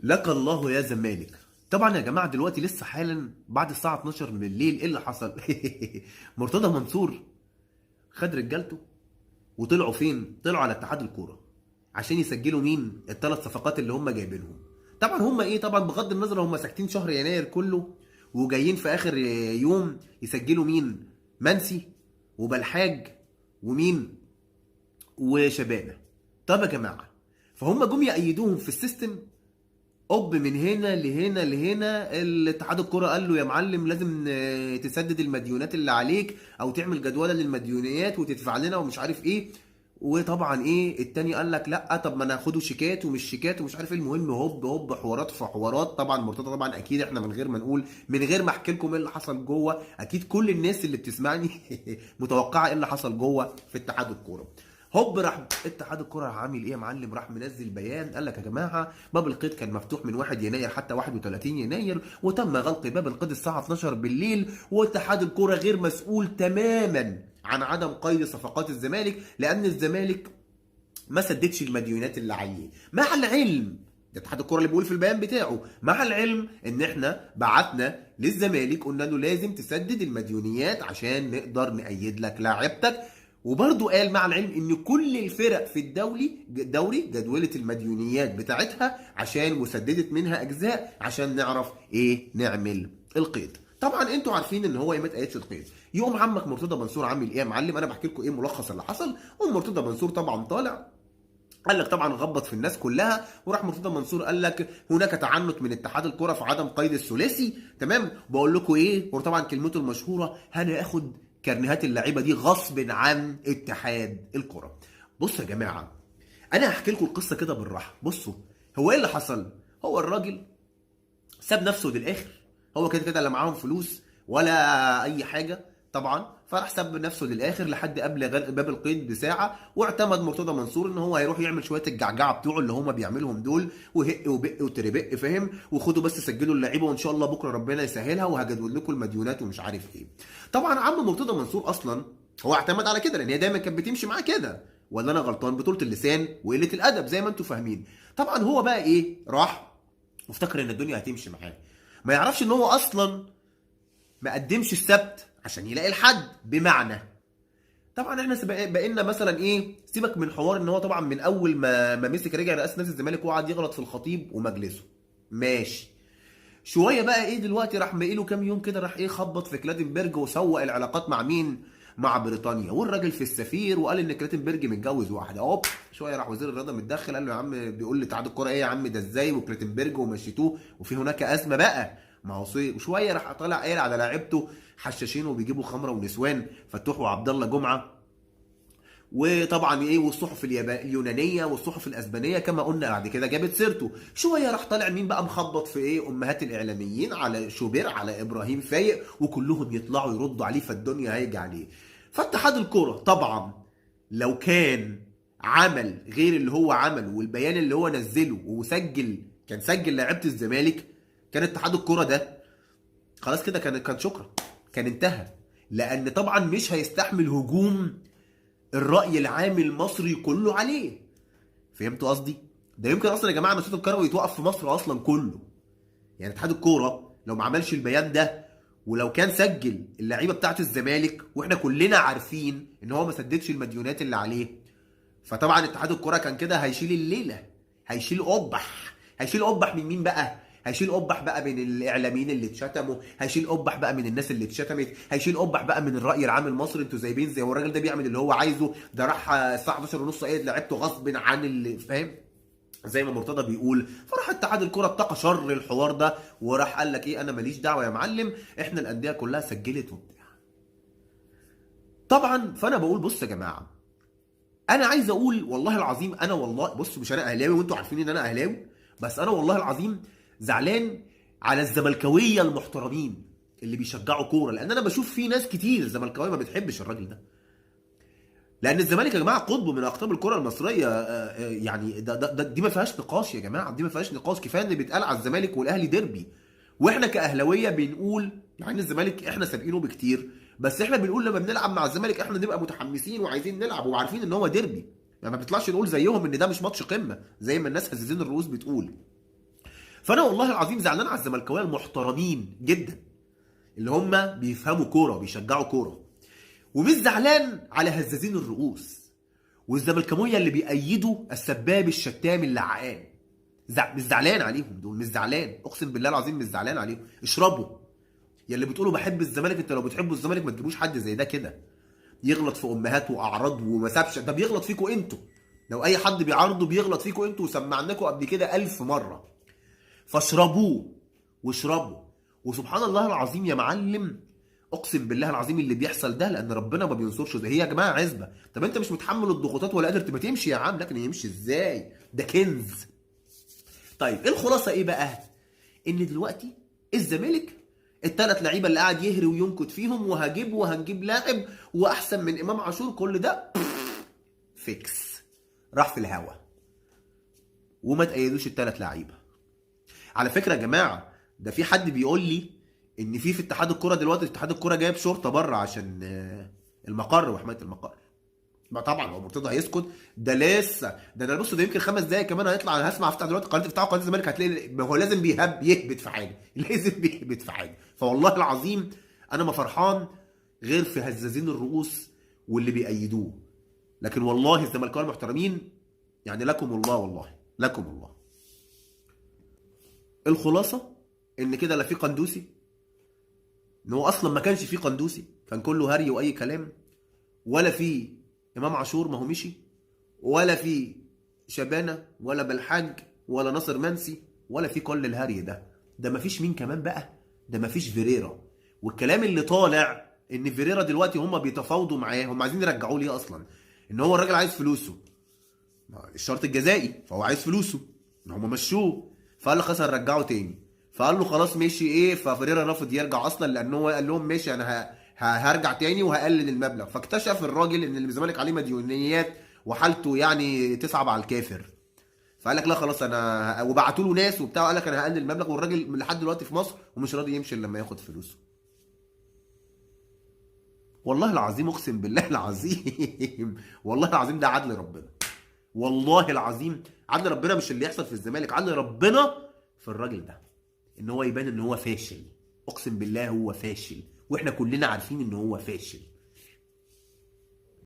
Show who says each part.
Speaker 1: لك الله يا زمالك. طبعا يا جماعة دلوقتي لسه حالا بعد الساعة 12 من الليل ايه اللي حصل؟ مرتضى منصور خد رجالته وطلعوا فين؟ طلعوا على اتحاد الكورة عشان يسجلوا مين؟ الثلاث صفقات اللي هم جايبينهم. طبعا هم ايه؟ طبعا بغض النظر هم ساكتين شهر يناير كله وجايين في اخر يوم يسجلوا مين؟ منسي وبلحاج ومين؟ وشبانه. طب يا جماعة فهم جم يأيدوهم في ال system، اوب من هنا لهنا لهنا الاتحاد الكرة قال له يا معلم لازم تسدد المديونات اللي عليك او تعمل جدولة للمديونيات وتدفع لنا ومش عارف ايه. وطبعا ايه التاني قال لك لا طب ما ناخده شيكات ومش شيكات ومش عارف ايه. المهم هوب هوب حوارات في حوارات. طبعا مرتضى طبعا اكيد احنا من غير ما نقول، من غير ما احكي لكم ايه اللي حصل جوه، اكيد كل الناس اللي بتسمعني متوقعه ايه اللي حصل جوه في اتحاد الكورة. هوب راح اتحاد الكره راح عامل ايه يا معلم؟ راح منزل بيان قال لك يا جماعة باب القيد كان مفتوح من 1 يناير حتى 31 يناير، وتم غلق باب القيد الساعة 12 بالليل، واتحاد الكره غير مسؤول تماما عن عدم قيد صفقات الزمالك لان الزمالك ما سددش المديونات اللي عليه. مع العلم ده اتحاد الكره اللي بيقول في البيان بتاعه، مع العلم ان احنا بعتنا للزمالك قلنا له لازم تسدد المديونيات عشان نقدر نأيد لك لاعبتك. وبرضه قال مع العلم ان كل الفرق في الدوري جدولت المديونيات بتاعتها عشان وسددت منها اجزاء عشان نعرف ايه نعمل القيد. طبعا انتوا عارفين ان هو ايه ما اتقيدش القيد. يقوم عمك مرتضى منصور عامل ايه يا معلم؟ انا بحكي لكم ايه ملخص اللي حصل. قوم مرتضى منصور طبعا طالع قال لك طبعا غبط في الناس كلها، وراح مرتضى منصور قال لك هناك تعنت من اتحاد الكره في عدم قيد الثلاثي. تمام، بقول لكم ايه، وطبعا كلمته المشهورة انا اخد كارنيهات اللعيبة دي غصب عن اتحاد الكره. بصوا يا جماعة انا هحكي لكم القصة كده بالراحة. بصوا هو ايه اللي حصل. هو الراجل ساب نفسه للاخر، هو كده كده لا معاهم فلوس ولا اي حاجة طبعا، فراح ساب نفسه للاخر لحد قبل غلق باب القيد بساعة، واعتمد مرتضى منصور ان هو هيروح يعمل شوية الجعجعه بتوعه اللي هما بيعملهم دول، وهق وبق وتربق فاهم، وخدوا بس سجلوا اللعيبة وان شاء الله بكره ربنا يسهلها وهجدول لكم المديونات ومش عارف ايه. طبعا عم مرتضى منصور اصلا هو اعتمد على كده لان هي دايما كانت بتمشي معاه كده، ولا انا غلطان؟ بطوله اللسان وقلة الادب زي ما انتم فاهمين. طبعا هو بقى ايه راح وافتكر ان الدنيا هتمشي معاه، ما يعرفش ان هو اصلا ما قدمش السبت عشان يلاقي الحد. بمعنى طبعا احنا بقينا مثلا ايه، سيبك من حوار ان هو طبعا من اول ما مسك رجع رئاسة نادي الزمالك وقعد يغلط في الخطيب ومجلسه، ماشي شوية بقى ايه دلوقتي راح مقيله كام يوم كده راح ايه خبط في كلاتنبرج وسوق العلاقات مع مين؟ مع بريطانيا، والراجل في السفير وقال ان كلاتنبرج متجوز واحدة. هوب شوية راح وزير الرياضة متدخل قال له يا عم، بيقول لاتحاد الكورة ايه يا عم ده ازاي وكلاتنبرج ومشيتوه وفي هناك ازمة بقى. ما هو وشوية راح طالع قايل على لاعيبته حشاشين وبيجيبوا خمره ونسوان، فتوح وعبد الله جمعه، وطبعا ايه والصحف اليونانية والصحف الاسبانية كما قلنا بعد كده جابت سيرته. شوية راح طالع مين بقى مخبط في ايه امهات الاعلاميين على شوبير على ابراهيم فايق، وكلهم يطلعوا يردوا عليه، فالدنيا هيجي عليه. فاتحاد الكورة طبعا لو كان عمل غير اللي هو عمله والبيان اللي هو نزله وسجل، كان سجل لعيبة الزمالك، كان اتحاد الكورة ده خلاص كده كان شكرا، كان انتهى. لان طبعا مش هيستحمل هجوم الرأي العام المصري كله عليه. فهمتوا قصدي؟ ده يمكن اصلا يا جماعة النشاط الكروي يتوقف في مصر اصلا كله. يعني اتحاد الكورة لو ما عملش البيان ده ولو كان سجل اللعيبة بتاعه الزمالك واحنا كلنا عارفين ان هو ما سددش المديونات اللي عليه، فطبعا اتحاد الكورة كان كده هيشيل الليلة، هيشيل قبح، هيشيل قبح من مين بقى؟ هيشيل قبح بقى من الاعلاميين اللي اتشتموا، هيشيل قبح بقى من الناس اللي اتشتمت، هيشيل قبح بقى من الراي العام المصري، انتوا زايبين زي هو الراجل ده بيعمل اللي هو عايزه، ده راح الساعة 11:30 قايد لعبته غصب عن اللي فاهم زي ما مرتضى بيقول. فراح اتحاد الكره اتقى شر الحوار ده وراح قال لك ايه انا ماليش دعوه يا معلم، احنا الاندية كلها سجلت وبتاع. طبعا فانا بقول بص يا جماعة، انا عايز اقول والله العظيم انا والله بص مش انا اهلاوي وانتوا عارفين ان انا اهلاوي، بس انا والله العظيم زعلان على الزملكاويه المحترمين اللي بيشجعوا كورة، لان انا بشوف في ناس كتير زملكاويه ما بتحبش الراجل ده. لان الزمالك يا جماعة قطب من اقطاب الكره المصرية، يعني ده دي ما فيهاش نقاش يا جماعة، دي ما فيهاش نقاش. كفاية ان بيتقال على الزمالك والاهلي ديربي، واحنا كاهلاويه بنقول مع ان الزمالك احنا سابقينه بكتير، بس احنا بنقول لما بنلعب مع الزمالك احنا نبقى متحمسين وعايزين نلعب وعارفين ان هو ديربي، ما بنطلعش نقول زيهم ان ده مش ماتش قمة زي ما الناس هزازين الرؤوس بتقول. فانا والله العظيم زعلان على الزملكاويه المحترمين جدا اللي هم بيفهموا كورة وبيشجعوا كورة، ومش زعلان على هزازين الرؤوس والزملكاويه اللي بيأيدوا السباب الشتام اللعان. مش زعلان عليهم دول، مش زعلان، اقسم بالله العظيم مش زعلان عليهم. اشربوا يا اللي بتقولوا بحب الزمالك، انت لو بتحبوا الزمالك ما تجيبوش حد زي ده كده يغلط في امهات واعراض وما سابش. ده بيغلط فيكوا انتوا، لو اي حد بيعارضه بيغلط فيكوا انتوا، وسمعناكوا قبل كده 1000 مرة. فاشربوه واشربوا. وسبحان الله العظيم يا معلم، اقسم بالله العظيم اللي بيحصل ده لان ربنا ما بينصرش. ده هي يا جماعة عزبه. طب انت مش متحمل الضغوطات ولا قادر تبقى تمشي يا عم، لكن يمشي ازاي؟ ده كنز. طيب ايه الخلاصة؟ ايه بقى؟ ان دلوقتي الزمالك الثلاث لعيبة اللي قاعد يهري وينكت فيهم وهجيب وهنجيب لاعب واحسن من امام عاشور، كل ده فيكس راح في الهوا وما تأيدوش الثلاث لعيبة. على فكرة يا جماعة، ده في حد بيقول لي ان في اتحاد الكورة دلوقتي، اتحاد الكورة جايب شرطه بره عشان المقر وحماية المقر. ما طبعا هو مرتضى هيسكت؟ ده لسه، ده انا بص، ده يمكن 5 دقايق كمان هيطلع. انا هسمع افتح دلوقتي قناة، افتحوا قناة الزمالك، هتلاقي ما هو لازم يهبط في حاجة، لازم بيهبط في حاجة. فوالله العظيم انا ما فرحان غير في هزازين الرؤوس واللي بيأيدوه، لكن والله الزملكاويه المحترمين يعني لكم الله، والله لكم الله. الخلاصة ان كده لا في قندوسي، ان هو اصلا ما كانش في قندوسي، كان كله هري واي كلام، ولا في امام عاشور ما هو مشي، ولا في شبانه ولا بلحاج ولا ناصر منسي، ولا في كل الهري ده. ده ما فيش مين كمان بقى، ده ما فيش فيريرا. والكلام اللي طالع ان فيريرا دلوقتي هم بيتفاوضوا معاه، هم عايزين يرجعوه ليه اصلا؟ ان هو الراجل عايز فلوسه، الشرط الجزائي، فهو عايز فلوسه، ان هم مشوه، فقال له خلاص هنرجعه تاني، فقال له خلاص ماشي ايه. ففيريرا رفض يرجع اصلا، لان هو قال لهم ماشي انا هرجع تاني وهقلل المبلغ. فاكتشف الراجل ان الزمالك عليه مديونيات وحالته يعني تصعب على الكافر، فقال لك لا خلاص انا، وبعتوا له ناس وبتاع، قال لك انا هقلل المبلغ، والراجل لحد دلوقتي في مصر ومش راضي يمشي الا لما ياخد فلوسه. والله العظيم اقسم بالله العظيم، والله العظيم ده عدل ربنا، والله العظيم عدل ربنا، مش اللي يحصل في الزمالك، عدل ربنا في الراجل ده، ان هو يبان ان هو فاشل. اقسم بالله هو فاشل، واحنا كلنا عارفين ان هو فاشل.